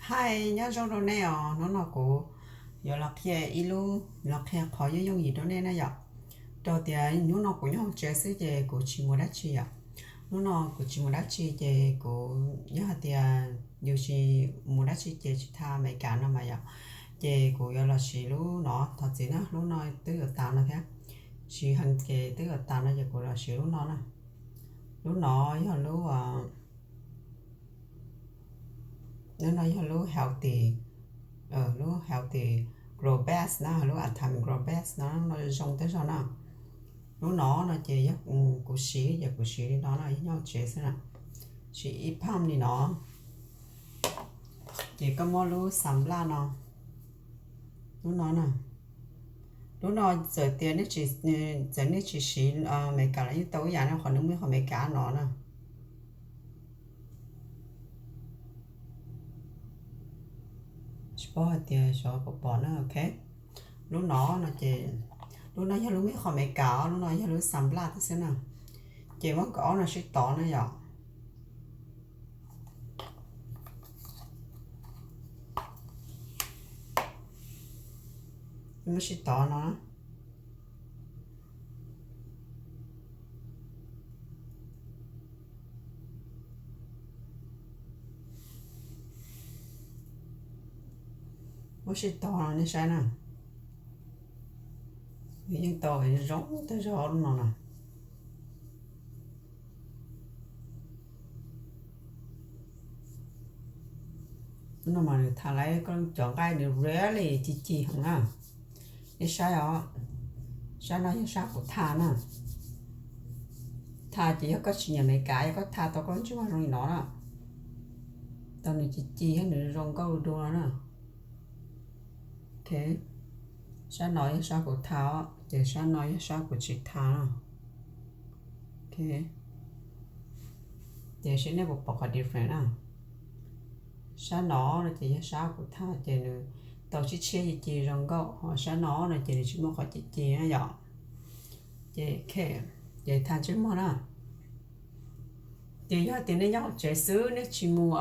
Hi, nyob zoo rau nej os. Hnub no kuv yuav los qhia ib lub, los qhia qhov yooj yooj yim rau nej na yom. Rau tias hnub no kuv nyob hauv tsev xwb ces kuv tsis mus dab tsi yom. Hnub no kuv tsis mus dab tsi ces kuv, yog hais tias yus tsis mus dab tsi ces tsis tha Amelikas no mas yom. Ces kuv yuav los siv lub no thov txim na, lub no twb yuav tas no thiab. Siv heev ces twb yuav tas no ces kuv los siv lub no na. Lub no yog lub, lub no yog lub healthy, lub healthy Grow Best na, lub Atomic Grow Best no, no zoo tej zaum na. Lub no no ces yog kuv siv ces kuv siv li no na, yog nyob tsev xwb na. Siv ib pump li no. Ces koj muab lub Sunblock no, lub no na, lub no txawm tias, txawm nej tsis siv Amelikas los yeej tau ib yam no, qhov nws muaj qhov Amelikas no na. Tsis paub hais tias xyov puas pom na, ok. Lub no no ces, lub no yog lub muaj qhov Amelikas, lub no yog lub Sunblock xwb na. Ces muab kaum ob no sib tov na yom. Muab sib tov no. Muab sib tov no nej saib na. Nws yeej tau zoo tag zog lub no na. Lub no mas nws tha lawm koj cov nqaij nws really ci ci heev na. Nej saib os, sab no yog sab kuv tha na. Tha ces yog koj tsis nyiam Amelikas, yog koj tha tau koj lub ntsej muag zoo li no na, tau nws ci ci thiab nws zoo nkauj dua na. Ok, sab no yog sab kuv tha, ces sab no yog sab kuv tsis tha na. Ok, ces seb nej puas pom qhov different na. Sab no no ces yog sab kuv tha ces nws tau tshiab tshiab ci ci zoo nkauj, ho sab no no ces nws tsis muaj qhov ci ci na yom. Ces ok, ces tha ntsej muag na. Ces yog tias nej nyob hauv tsev xwb, nej tsis mus,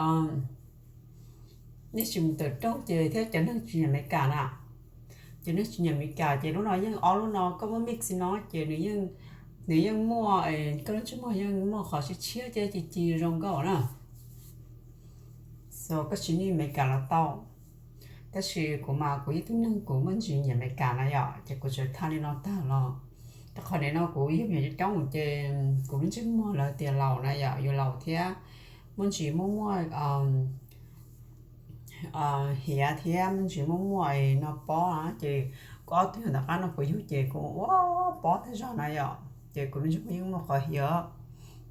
nej tsis mus tawm rooj ces thiab cov neeg tsis nyiam Amelikas na, cov neeg tsis nyiam Amelikas ces lub no yeej, ob lub no koj muab mix no ces nws yeej muaj, koj lub ntsej muag yeej muaj qhov tshiab tshiab thiab ci ci zoo nkauj na. So koj tsis nyiam Amelikas los tau. Tab sis kuv mas kuv ib tug neeg kuv muaj ntsis nyiam Amelikas na yom, ces kuv tsuas tha li no tag los. Rau qhov nim no kuv yug me nyuam coob coob ces kuv lub ntsej muag lawv tias laus na yom, yuav laus thiab muaj ntsis muaj muaj hiav thiab muaj ntsis muaj muaj no pob na, ces kuv ob tug yug tom qab no kuv yug ces kuv ua pob tag zog na yom, ces kuv lub ntsej muag yeej muaj qhov hiav,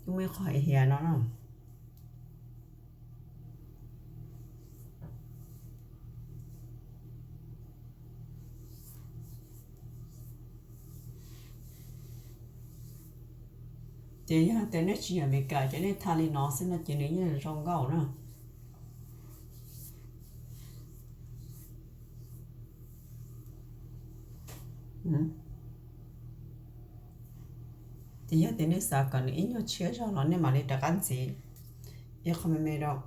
yeej muaj ib qhov hiav no na. Ces yog tias nej tsis nyiam Amelikas ces nej tha li no xwb no ces nws yeej zoo nkauj na. Ces yog tias nej xav kom nws ib nyuag tshiab zog los nej mam li rov qab ntxiv ib qho me me rau.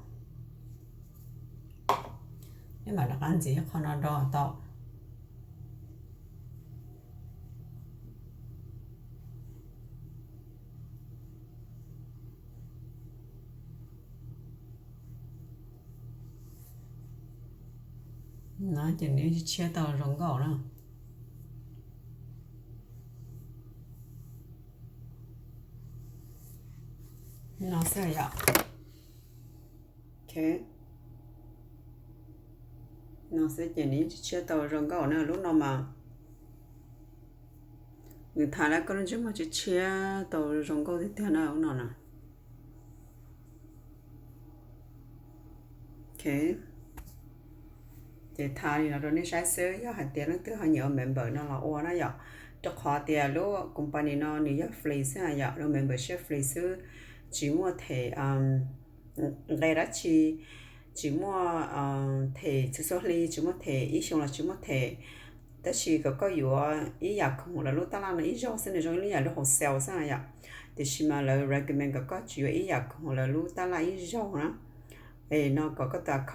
Nej mam rov qab ntxiv ib qho no rau tau. No ces nws tshiab tau zoo nkauj na. No xwb yom. Ok, no xwb ces nws yeej tshiab tau zoo nkauj na. Lub no mas nws tha lawm koj lub ntsej muag tshiab tshiab tau zoo nkauj tiag tiag na lub no na. Ok, ces tha li no rau nej saib xwb, yog hais tias leej twg ho nyiam ua member no los ua na yom. Rau qhov tias lub company no nws yog free xwb yom, lub membership free xwb, tsis muaj them nqe dab tsi, tsis muaj them txhua txhua hli, tsis muaj them ib xyoo los tsis muaj them. Tab sis kom koj yuav ib yam khoom lawv lub tab laj no ib zaug xwb, nws zoo ib yam lub wholesale xwb yom. Tiam sis mas lawv recommend kom koj tsis yuav ib yam khoom lawv lub tab laj ib zaug na. Es no kom koj tus account